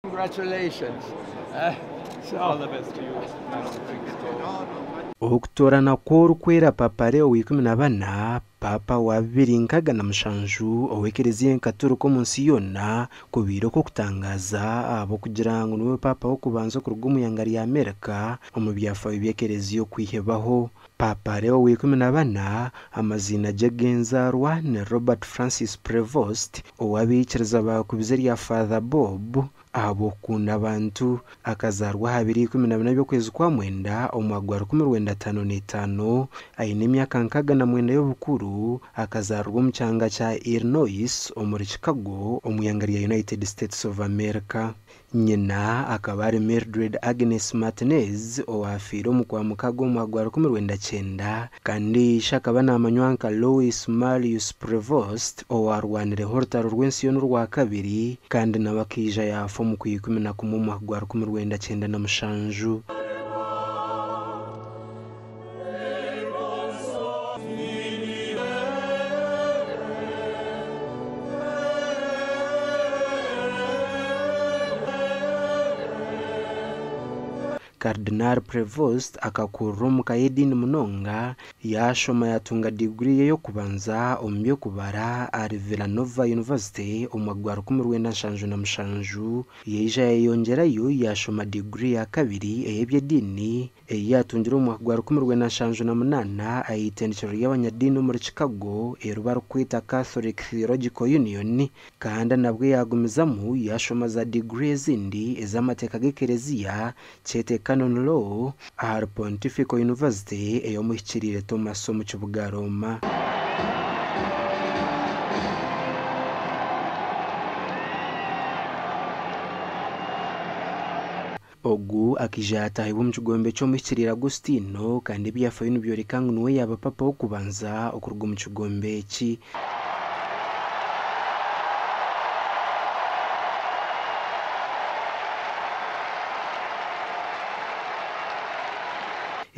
Congratulations. So All the best to you. Okutoorana kw'Orikwera Paapa Leo wa 14, Paapa wa 2067 ow'Eklezia Enkaturika omu nsi yoona, kubaire okw'okutangaaza ahabw'okugira ngu niwe Paapa w'okubanza okuruga omu ihanga rya Amerika omu byafaayo by'Eklezia okwiha ebaho. Paapa Leo wa 14, amaziina gye g'enzaarwa ni Robert Francis Prevost, ou abaikiriza baakubize erya Father Bob ahabw'okukunda abantu. Akazaarwa aha biro 14 by'okwezi kwa mwenda omu mwaka gwa 1955, aine emyaka 69 y'obukuru. Akazaarwa omu kyanga kya Illinois omuri Chicago omu ihanga rya United States of America. Nyina akaba ari Mildred Agnes Martinez owaafiire omu Kwamukaaga omu mwaka gwa 1900 kandi ishe akaba naamanywa nka Louis Marius Prevost owaarwanireho orutaro rw'ensi yoona orwa kabiri kandi nawe akaija yaafa omu Kwikumi-na-kumwe omu mwaka gwa 1997. Cardinal Prevost akakurira omu ka y'ediini munonga, yaashoma yaatunga diguri ye y'okubanza omu by'okubara ahari Villanova University omu mwaka gwa 1977, yaija yayeyongyerayo yaashoma diguri ya kabiri ey'eby'ediini ei yaatungire omu mwaka gwa 1978 aha itendekyero ry'abanyadiini omuri Chicago eri barikweta Catholic Theological Union kandi nabwo yaagumizamu yaashoma za diguri ezindi ez'amateeka g'ekereziya kyete Canon Law ahari Pontifical University ey'omuhikiriire Thomas omu kibuga Rooma. Ogu akaija yaataahibwa omu kigombe ky'omuhikiriire Agustino kandi ebyafaayo nibyoreka ngu niwe yaaba paapa w'okubanza okuruga omu kigombe eki.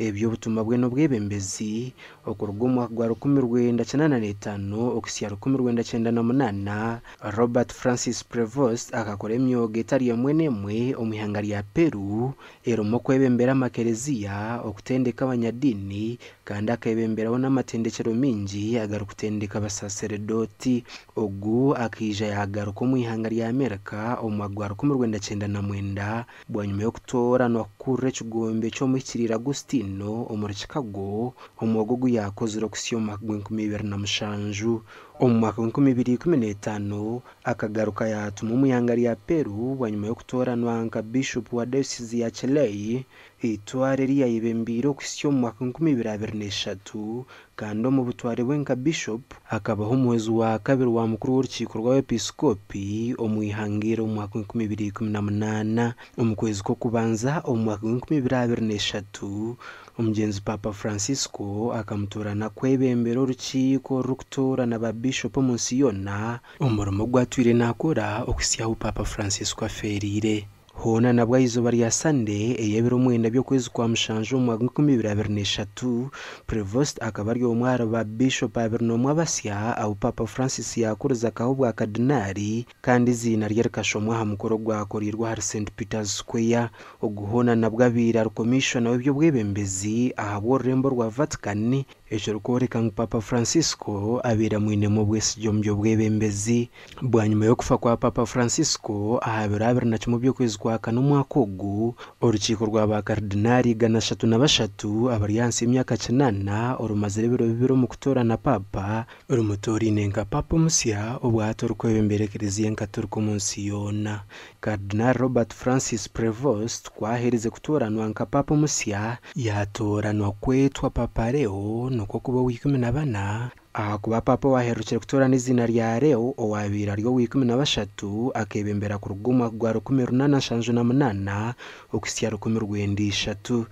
Ebyo obutumwa bwe n'obwebembezi okuruga omu mwaka gwa 1985 okuhitsya 1998, Robert Francis Prevost akakora emyoga etari emwe n'emwe omu ihanga rya Peru erimu okwebembera amakereziya, okutendeka abanyadiini kandi akeebemberaho n'amatendekyero maingi agarikutendeka abasaseredooti. Ogu akaija yaagaruka omu ihanga rya Amerika omu mwaka gwa 1999 bwanyima y'okutooranwa kukurira ekigombe ky'omuhikiriire Agustino omuri Chicago, omwoga ogu yaakozire okuhitsya omu mwaka gw'enkumu ibiri na mushanju. Omu mwaka gw'enkumu ibiri ikumi n'etaano akagaruka yaatuma omu ihanga rya Peru bwanyima y'okutooranwa nka Bishop wa Diocese ya Chile, eitware eri yayebembeire okuhitsya omu mwaka gw'enkumu ibiri abiri n'eshatu kandi omu butware bwe nka Bishop akabaho omuhwezi wa kabiri wa mukuru w'orukiiko rw'abepiskopi omu ihanga eri omu mwaka gw'enkumu ibiri ikumi na munaana. Omu kwezi kw'okubanza omu mwaka gw'enkumu ibiri abiri n'eshatu omugyenzi Paapa Francisco akamutoorana kwebembera orukiiko orurikutoorana ba Bishop omu nsi yoona, omurimo ogu atwire naakora okuhitsya ahu Paapa Francisco afeereire. Hoona nabwo aha izooba rya Sande ey'ebiro 9 by'okwezi kwa mushanju omu mwaka gw'enkumu ibiri abiri n'eshatu, Prevost akaba ari omwe ahari ba Bishop 21 abasya abu Paapa Francis yaakurize akaha obwa Kadinaari kandi eiziina rye rikashomwa aha mukoro ogwakoreirwe ahari St Peter's Square. Ogu hoona nabwo abaire ari Komishona w'eby'obwebembezi ahabw'orurembo rwa Vatican, ekirikworeka ngu Paapa Francisco abaire amwinemu obwesigye omu by'obwebembezi. Bwanyima y'okufa kwa Paapa Francisco aha biro 21 by'okwezi kwa kana omwaka ogu, orukiiko rwa baakaridinaari 303 abari ahansi y'emyaka 80 orumazire ebiro 2 omu kutoorana Paapa, rumutooraine nka Paapa omusya obwahati orikwebembera Ekereziya Enkaturika omu nsi yoona. Cardinal Robert Francis Prevost ku aherize kutooranwa nka Paapa omusya, yaatooranwa kwetwa Paapa Leo nikwo kuba owa 14, ahakuba Paapa owaahererukire kutoorana eiziina rya Leo owaabaire ari owa 13 akeebembera kuruga omu mwaka gwa 1878 okuhitsya 1903.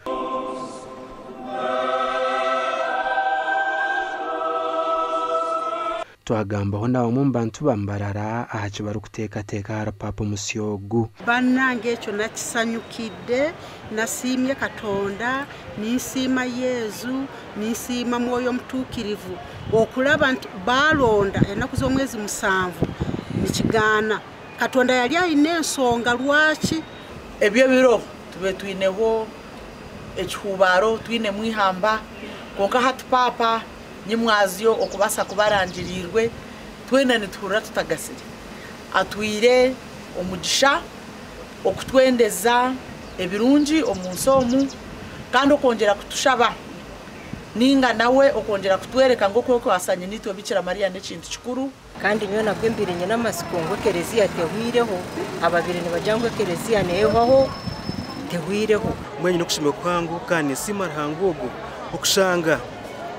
Twagambaho na bamwe omu bantu ba Mbarara aha ki barikuteekateeka ahari Paapa omusya ogu. Bannange ekyo nakisanyukidde, nasiimye Katonda, ninsiima Yezu, ninsiima Mwoyo Mutuukirivu okulaba nti baalonda ennaku z'omwezi 7 nikigaana. Katonda yali aine ensonga lwaki. Ebyo ebiro tube twineho ekihubaaro twinemu ihamba kwonka hati Paapa nyimwazyo okubaasa kuba arangiriirwe twena nituhurira tutagasire. Atwire omugisha okutwendeza ebirungi omu nsi omu kandi okwongyera kutushaba ninga nawe okwongyera kutwereka ngu okwekwasa nyinitwe Bikira Mariya n'ekintu kikuru. Kandi nyowe nabwo mbaire nyine amatsiko ngu ekereziya tehwireho, ababaire nibagira ngu ekereziya nehwaho, tehwireho. Mbwenu nyine okushema kuhango kandi ninsiima Ruhanga ogwo okushanga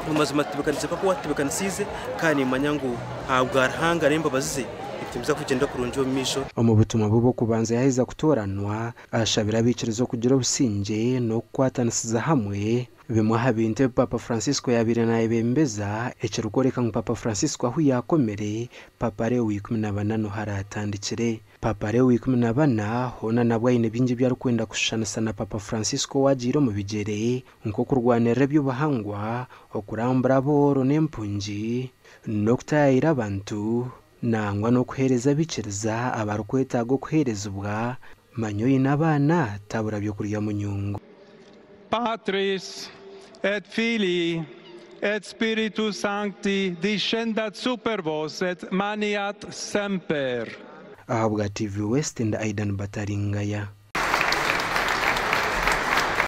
omu mazima tutebeekanise nk'oku waatutebeekanisiize kandi nimmanya ngu ahabwa Ruhanga n'embabazi ze ebintu nibiza kugyenda kurungi omu maisho. Omu butumwa bwe bw'okubanza yaaheza kutooranwa, ashabire abaikiriza okugira obusingye n'okukwatanisiza hamwe, bimwe aha bintu ebi Paapa Francisco yaabaire naayebembeza, ekirikworeka ngu Paapa Francisco ahu yaakomire, Paapa Leo wa 14 niho araatandikire. Paapa Leo wa 14 hoona nabwo aine bingi ebi arikwenda kushushanisa na Paapa Francisco owaagiire omu bigyere, nk'okurwanirira eby'obuhangwa, okurambura abooro n'empungi, n'okutaayaayira abantu, nangwa n'okuheereza abaikiriza abarikwetaaga okuheerezibwa, manya oine abaana tabura by'okurya munyungu. Patris et Filii et Spiritus Sancti discendat super vos et maniat semper. Ahabwa TV West ndi Aidan Bataringaya.